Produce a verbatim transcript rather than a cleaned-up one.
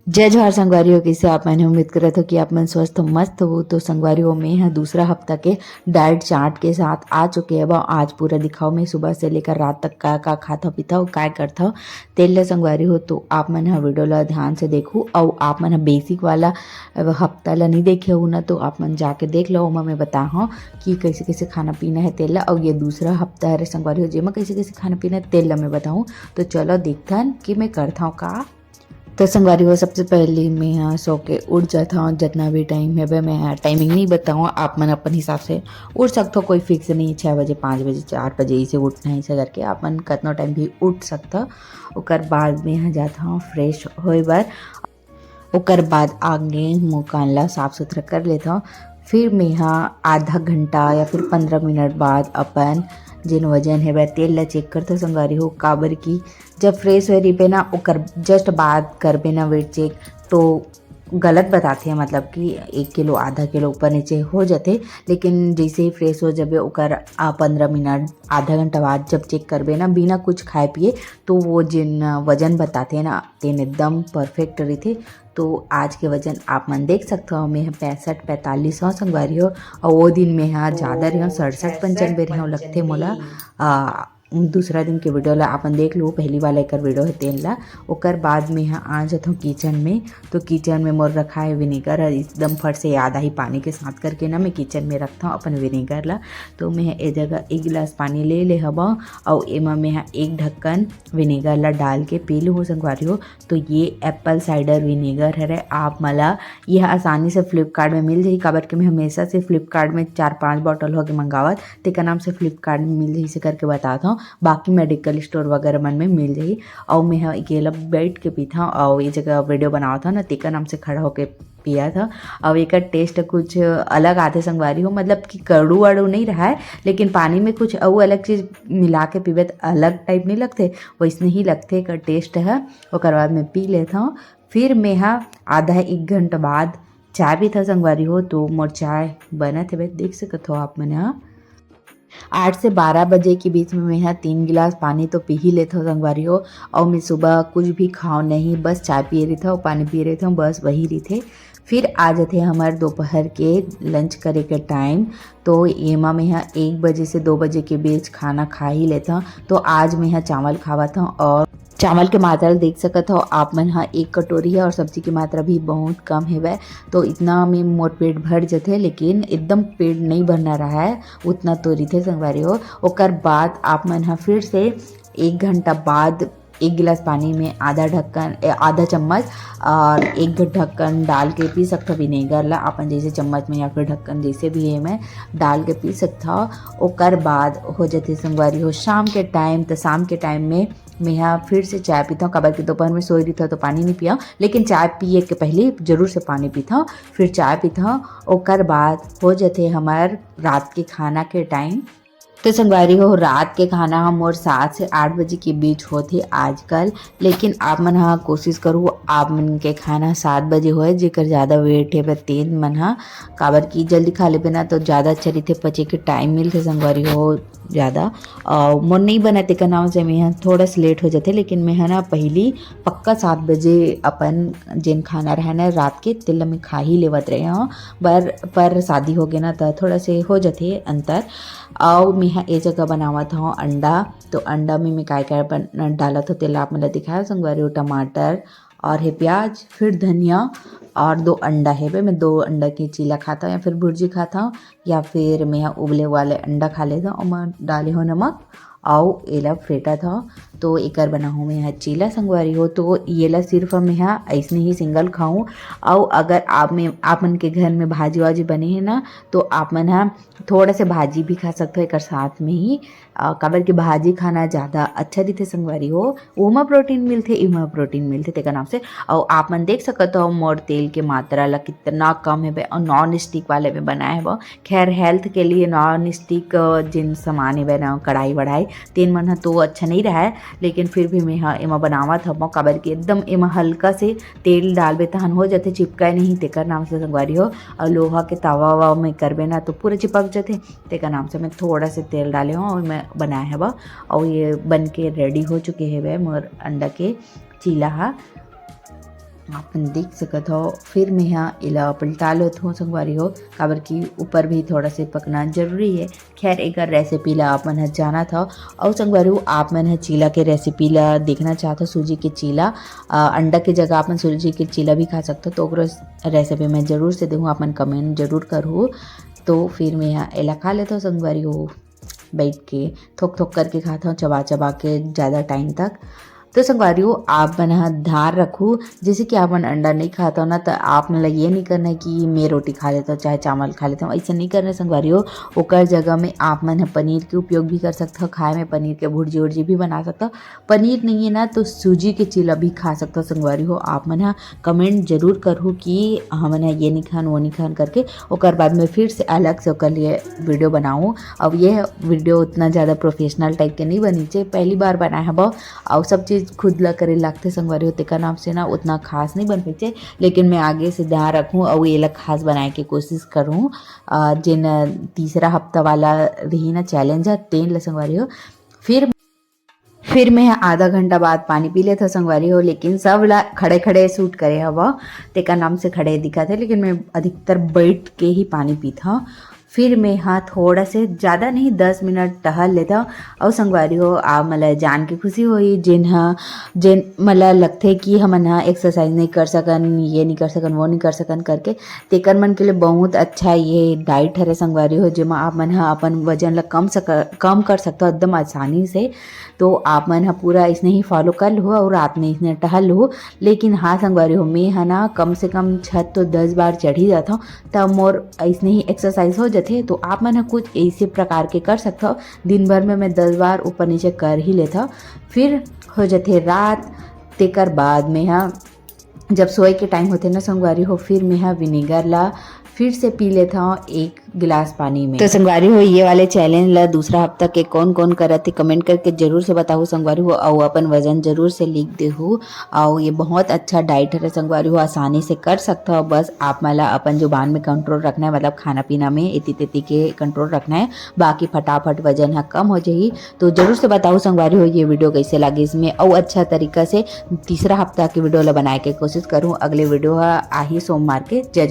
जय जोहार संगवारी हो, कइसे आप मन हे? उम्मीद करत हो कि आप मन स्वस्थ मस्त हो। तो संगवारी हो, मैं ह दूसरा हफ्ता के डाइट चार्ट के साथ आ चुके हव। आज पूरा दिखाओ, मैं सुबह से लेकर रात तक का का खाथव पीथव, काय करथव, तेल ल संगवारी हो। तो आप मन ह वीडियो ल ध्यान से देखू, अउ आप मन ह बेसिक वाला हफ्ता ल नहीं देखे हो ना, तो आप मन जाके देख लो। ओमा मैं बताहूँ कि कैसे कैसे खाना पीना है तेल ल। अउ ये दूसरा हफ्ता हरे संगवारी हो, जेमा कैसे कैसे खाना पीना है तेल ल मैं बताहूँ। तो चलो देखथन कि मैं करथव का। तो संगवारी हो, सबसे पहले मैं ह सो के उठ जात हव। जितना भी टाइम है, मैं ह टाइमिंग नहीं बताऊँ, आप मन अपन हिसाब से उठ सकथो, कोई फिक्स नहीं, छः बजे, पाँच बजे, चार बजे, इसे उठना है, इसे करके आप मन कतनो टाइम भी उठ सकथो। ओकर बाद मैं ह जात हव फ्रेश होए बर। ओकर बाद आगे मुँह कान ला साफ सुथरा कर लेथव। फिर मैं ह आधा घंटा या फिर पंद्रह मिनट बाद अपन जेन वजन है, वह तेल ला चेक करथव संगवारी हो, काबर कि जब फ्रेश होए रहिबे ना, ओकर जस्ट बाद करबे ना वेट चेक, तो गलत बताथे, मतलब कि एक किलो, आधा किलो ऊपर नीचे हो जाथे। लेकिन जैसे ही फ्रेश हो जाबे, ओकर आ, पंद्रह मिनट, आधा घंटा बाद जब चेक करबे ना, बिना कुछ खाए पिए, तो वो जेन वजन बताथे ना, तेन एकदम परफेक्ट रहिथे। तो आज के वजन आप मन देख सकथव, मैं ह पैंसठ पैंतालीस हव संगवारी हो, अउ वो दिन मैं ह ज़्यादा रहे हव, सड़सठ पंचानबे रहे हव लगथे मोला। आ, दूसरा दिन के वीडियो ला आप मन देख लो, पहली वाला एकर वीडियो है तेन ला। ओकर बाद मैं ह आ जाथव किचन में। तो किचन में मोर रखा है विनेगर, एकदम फट से याद आही पानी के साथ करके ना मैं किचन में रखथव अपन विनेगर ला। तो मैं ह ए जगह एक गिलास पानी ले ले हवव, अउ एमा मैं ह एक ढक्कन विनेगर ला डाल के पी लूँ संगवारी हो। तो ये एप्पल साइडर विनेगर हरे, आप मला ये आसानी से फ्लिपकार्ट में मिल जाही, काबर के मैं हमेशा से फ्लिपकार्ट में चार पांच बॉटल होके मंगावत, तेकर नाम से फ्लिपकार्ट में मिल जाही से करके बतात हव। बाकी मेडिकल स्टोर वगैरह मन में मिल जाही। अउ मैं ह एकेला बैठ के पीथव, अउ ये जगह वीडियो बनावत हव ना, तेकर नाम से खड़ा होके पियत हव। अउ एकर टेस्ट कुछ अलग आथे संगवारी हो, मतलब कि कड़ू अड़ू नहीं रहा है, लेकिन पानी में कुछ अउ अलग चीज मिला के पीबे त अलग टाइप नहीं लगथे, वैसने ही लगथे एकर टेस्ट ह। ओकर बाद मैं पी लेथव। फिर मैं ह आधा एक घंटा बाद चाय पीथव संगवारी हो। तो मोर चाय बनत हेबे, देख सकत हो आप मन ह। आठ से बारह बजे के बीच में मैं ह तीन गिलास पानी तो पी ही लेथव संगवारी हो। अउ मैं सुबह कुछ भी खाव नहीं, बस चाय पिए रहिथव, पानी पिए रहिथव, बस वही रहिथे। फिर आ जाथे हमर दोपहर के लंच करे के टाइम। तो एमा मैं ह एक बजे से दो बजे के बीच खाना खा ही लेथव। तो आज मैं ह चावल खावत हव, अउ चावल के मात्रा देख सकत हव आप मन ह, एक कटोरी है अउ सब्जी की मात्रा भी बहुत कम हेवय। तो इतना में मोर पेट भर जथे, लेकिन एकदम पेट नहीं भरना रहा है, उतना तो रहिथे संगवारी हो। ओकर बाद आप मन ह फिर से एक घंटा बाद एक गिलास पानी में आधा ढक्कन, ए, आधा चम्मच और एक ढक्कन डाल के पी सकथव विनेगर ला, अपन जैसे चम्मच में या फिर ढक्कन जैसे भी है में डाल के पी सकथव। ओकर बाद हो जाथे संगवारी हो शाम के टाइम। तो शाम के टाइम में मैं ह फिर से चाय पीथव, काबर कि दोपहर में सोए रहिथव तो पानी नहीं पियव, लेकिन चाय पिए के पहले जरूर से पानी पीथव, फिर चाय पीथव। ओकर बाद हो जाथे हमर रात के खाना के टाइम। तो संगवारी हो, रात के खाना ह मोर सात से आठ बजे के बीच होथे आजकल, लेकिन आप मन ह कोशिश करू आप मन के खाना सात बजे होए। जेकर ज़्यादा वेट हे, तेन मन ह, काबर कि जल्दी खा लेबे ना तो ज़्यादा अच्छा रहिथे, पचे के टाइम मिलथे संगवारी हो ज़्यादा। अउ मोर नहीं बना, तेकर नाम से मैं ह थोड़ा सा लेट हो जाथे, लेकिन मैं ह ना पहली पक्का सात बजे अपन जेन खाना रहे ना रात के, तेला मैं खा ही लेवत रहे हव। पर, पर शादी हो गए ना, तो थोड़ा से हो जाथे अंतर। अउ मैं ह ए जगह बनावत हव अंडा। तो अंडा में मैं काय काय बन-, डालत हव, तेला आप मन ल दिखाए संगवारी हो। टमाटर और हे प्याज, फिर धनिया और दो अंडा हेबे। मैं दो अंडा के चीला खाता हव या फिर भुर्जी खाता हव, या फिर मैं ह उबले वाले अंडा खा लेता हव। ओमा डाले हव नमक, अउ एला फेंटत हव। तो एकर बनाहूँ मैं ह चीला संगवारी हो। तो येला सिर्फ मैं ह अइसने ही सिंगल खाहूँ। अउ अगर आप में, आप मन के घर में भाजी वाजी बने हे ना, तो आप मन ह थोड़ा से भाजी भी खा सकथो एकर साथ में ही। अ, काबर कि भाजी खाना ज़्यादा अच्छा रहिथे संगवारी हो, ओमा प्रोटीन मिलथे, एमा प्रोटीन मिलथे तेकर नाम से। अउ आप मन देख सकत हो मोर तेल के मात्रा ला कितना कम हेबे, अउ नॉन स्टिक वाले में बनाए हेबे। खैर, हेल्थ के लिए नॉन स्टिक, अ, जिन सामान हेबे ना, कढ़ाई वढ़ाई, तेन मन ह तो अच्छा नहीं रहय, लेकिन फिर भी मैं ह एमा बनावत हवं, काबर कि एकदम एमा हल्का से तेल डालबे तहन हो जाथे, चिपकाए नहीं तेकर नाम से संगवारी हो। अउ लोहा के तवा ववा में करबे ना तो पूरा चिपक जाथे, तेकर नाम से मैं थोड़ा से तेल डाले हवं अउ मैं बनाए हवं। अउ ये बन के रेडी हो चुके हेबे मोर अंडा के चीला ह। आप मन देख सकत हो। फिर मैं हा एला पलटा लेत हूँ संगवारी हो, काबर कि ऊपर भी थोड़ा से पकना जरूरी है। खैर, एकर रेसिपी ला आप मन ह जानत हव। अउ संगवारी हो, आप मन ह चीला के रेसिपी ला देखना चाहत हो, सूजी के चीला, अ, अंडा के जगह आप मन सूजी के चीला भी खा सकत हो, तो ओकरो रेसिपी मैं जरूर से देहूँ, आप मन कमेंट जरूर करहू। तो फिर मैं हा एला खा लेत हव संगवारी हो, बैठ के थोक थोक करके खात हव, चबा चबा के ज़्यादा टाइम तक। तो संगवारी हो, आप मन ह ध्यान रखू, जैसे कि आप मन अंडा नहीं खात हो ना, तो आप मन ला ये नहीं करना है कि मैं रोटी खा लेता हूँ चाहे चावल खा लेता हूँ, ऐसा नहीं करना है संगवारी हो। ओकर जगह में आप मन ह पनीर के उपयोग भी कर सकत हो, खाए में पनीर के भुर्जी उर्जी भी बना सकत हो। पनीर नहीं है ना, तो सूजी के चीला भी खा सकत हो संगवारी हो। आप मन ह कमेंट जरूर करहू कि हमन ह ये नहीं खान, वो नहीं खान करके। ओकर बाद में फिर से अलग से ओकर लिए वीडियो बनाऊँ। अब ये वीडियो उतना ज़्यादा प्रोफेशनल टाइप के नहीं बनी चे, पहली बार बनाए हबो, अउ सब चीज़ खुद ला करे लागथे संगवारी हो, तेकर नाम से ना उतना खास नहीं बन पाइचे। लेकिन मैं आगे से ध्यान रखूँ अउ एला खास बनाए के कोशिश करूँ। अ, जेन तीसरा हफ्ता वाला रही ना चैलेंज ह, तेन ला संगवारी हो, फिर फिर मैं आधा घंटा बाद पानी पी लेथव संगवारी हो, लेकिन सब ला खड़े खड़े शूट करे हव, तेकर नाम से खड़े दिखत हे, लेकिन मैं अधिकतर बैठ के ही पानी पीथव। फिर मैं हा थोड़ा से ज़्यादा नहीं, दस मिनट टहल लेथव। अउ संगवारी हो, आप मन ला जान के खुशी होही, जेन ह, जेन मन ला लगथे कि हमन ह एक्सरसाइज नहीं कर सकन, ये नहीं कर सकन, वो नहीं कर सकन करके, तेकर मन के लिए बहुत अच्छा ये डाइट हरे संगवारी हो, जेमा आप मन ह अपन वजन ला कम सक-, कम कर सकथव एकदम आसानी से। तो आप मन ह पूरा अइसने ही फॉलो कर लहू अउ रात में अइसने टहल लहू। लेकिन हाँ संगवारी हो, मैं ह ना कम से कम छत तो दस बार चढ़ ही जाथव, तब मोर अइसने ही एक्सरसाइज हो जाथे। तो आप मन ह कुछ ऐसे प्रकार के कर सकथव, दिन भर में मैं दस बार ऊपर नीचे कर ही लेथव। फिर हो जाथे रात, तेकर बाद में ह जब सोए के टाइम होथे ना संगवारी हो, फिर मैं ह विनेगर ला फिर से पी लेथव एक गिलास पानी में। तो संगवारी हो, ये वाले चैलेंज ला दूसरा हफ्ता के कौन कौन करत हे, कमेंट करके जरूर से बताहू संगवारी हो, अउ अपन वजन जरूर से लिख देहू। अउ ये बहुत अच्छा डाइट हरे संगवारी हो, आसानी से कर सकथव। बस आप मन ला अपन जुबान में कंट्रोल रखना है, मतलब खाना पीना में एती तेती के कंट्रोल रखना है, बाकी फटाफट वजन ह कम हो जाही। तो जरूर से बताहू संगवारी हो, ये वीडियो कैसे लागिस, मैं अउ अच्छा तरीका से तीसरा हफ्ता के वीडियो ला बनाए के कोशिश करूँ। अगले वीडियो ह आही सोमवार के। जय